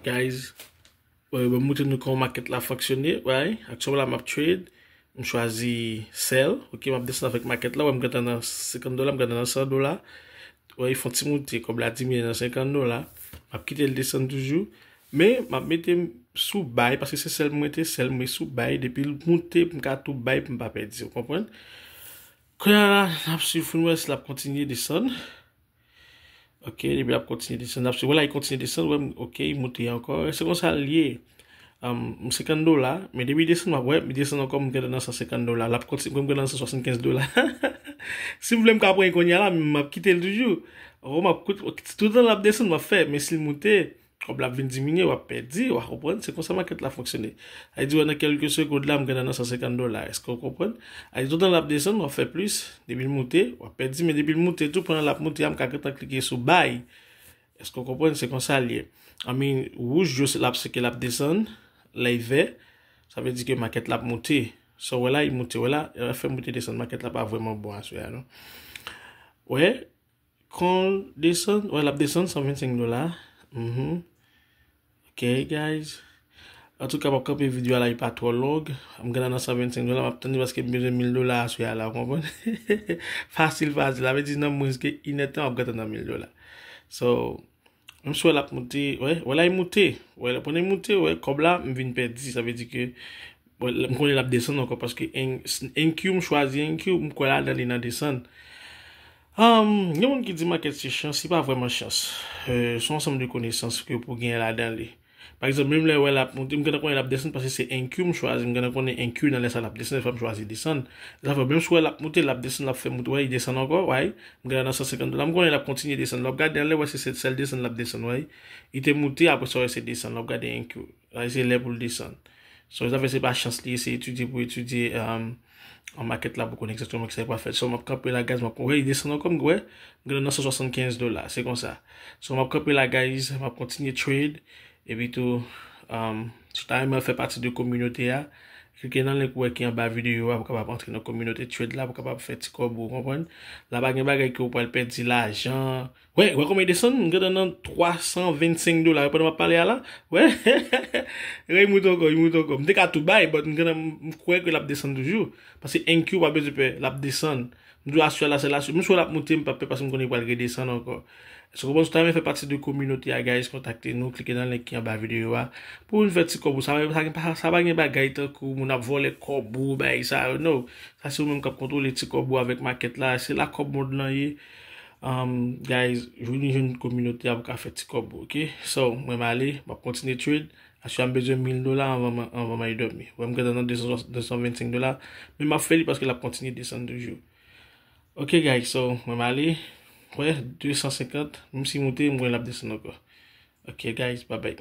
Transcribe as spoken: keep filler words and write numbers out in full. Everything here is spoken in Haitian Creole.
Guys, euh, bon, m montre nou kòman makèt la fonksyone, right? Aktyèlman la m ap trade, m chwazi sell, ok, m ap desann avèk makèt la, wè m gentan nan senkant dola, m gentan nan san dola. Wè, li fè yon ti moute, kòb la diminye nan senkant dola. M ap kite l desann toujou. Men, m ap mete m sou buy, paske se sell mwen te, sell mwen sou buy. Depi l moute, m ka tou buy pou m pa pèdi, w konprann? Kounye a la, n ap swiv pou n wè si l ap kontinye desann. Ok, depi l ap kontinye desann, n ap swiv. Wè la, li kontinye desann, wè, m, ok, li moute ankò. Se konsa l ye. Um, m senkant dola, men depi desann, m ap wè, m desann ankò, m gentan nan san senkant dola. L ap kontinye, m gentan nan san swasannkenz dola. Si m vle, m ka pran kounye a la, men m ap kite l toujou. Ou, m ap kout-, toutan l ap desann, m ap fè, men si l moute, kòb la ap vin diminye, w ap pèdi, w a konprann, se konsa makèt la fonksyone. Sa vle di, wè, nan kèlke segond la, m gentan nan san senkant dola. Èske w konprann? Sa vle di, toutan l ap desann, w ap fè plis, depi l moute, w ap pèdi, men depi l moute tou, pandan l ap moute a, m ka gentan klike sou buy. Èske w konprann? Se konsa l ye. I mean, wouj yo, se l ap seke, l ap desann, lè l vè, sa vle di ke makèt la ap moute. So, wè la, li moute, wè la, l ap fè moute desann, makèt la pa vrèman bon aswè a, non. Wè, kon desann, wè, l ap desann san vennsenk dola. Mhm. Ok, guys. Antouka, m ap kanpe videyo a la, li pa twò long. M gentan nan san vennsenk dola, m ap tann li paske m bezwen mil dola aswè a la, w konprann? Fasil, fasil. Sa vle di nan mwens ke inèdtan, m ap gentan nan mil dola. So, menm si w wè l ap moute, wè, wè la, li moute. Wè, pandan l moute, wè, kòb la, m vin pèdi. Sa vle di ke, wè, m konnen l ap desann ankò paske N Q, m chwazi N Q, m kwè ladan li nan desann. Um, gen moun ki di makèt se chans, se pa vrèman chans. Euh, se yon ansanm de konesans ke pou genyen ladan li. Pa egzanp, menm lè wè l ap monte, m gentan konnen l ap desann paske se N Q m chwazi, m gentan konnen N Q nan lè sa l ap desann, fò m chwazi desann. Sa fè, menm si wè l ap monte, l ap desann, l ap fè moute, wè, li desann ankò, wè. M gentan nan san senkant dola, m konnen l ap kontinye desann. L ap gade anlè, wè, se, se sèl desann l ap desann, wè. Li te moute, apre sa, wè, se desann, l ap gade N Q. Sa, se lè pou l desann. So, sa fè se pa chans li ye, se etidye pou etidye, um, an makèt la pou konnen egzakteman kisa ki pral fèt. So, m ap kanpe la, guys, m ap, wè, li desann ankò, m wè, m gentan nan san swasannkenz dola, se konsa. So, m ap kanpe la, guys, m ap kontinye trade, epi tou, um, si w ta renmen fè pati de kominote a, klike nan link ou wè ki anba videyo a, pou w kapab antre nan kominote trade la, pou w kapab fè ti kòb ou, konprann? La pa gen bagay ke w pral pèdi lajan, Wè, wè kòman li desann, m gentan nan twa san vennsenk dola, wè, pandan m ap pale a la, wè, wè, li moute ankò, li moute ankò. M te ka tou bay, but m gentan, m kwè ke l ap desann toujou. Paske N Q pa bezwen pè, l ap desann. M di w aswè la, se la, menm si w wè l ap moute, m pa pè paske m konnen li pral redesann ankò. So, konprann, si w ta renmen fè pati de kominote a, guys, kontakte nou, klike nan link ki anba videyo a. Pou vin fè ti kòb ou, sa, sa, sa pa gen bagay tankou moun ap vòlè kòb ou, bagay sa yo, no. Sa se ou menm k ap kontwole ti kòb ou avèk makèt la, se la kòb mond lan ye. Um, guys, vini jwenn kominote a pou ka fè ti kòb ou, ok? So, mwen m ale, m ap kontinye trade. Aswè a m bezwen mil dola anvan m, anvan m al dòmi. Wè, m gentan nan de san, de san vennsenk dola. Men m ap fè li paske l ap kontinye desann toujou. Ok, guys, so, mwen m ale. Wè, de san senkant. Menm si moute, m wè l ap desann ankò. Ok, guys, bye bye.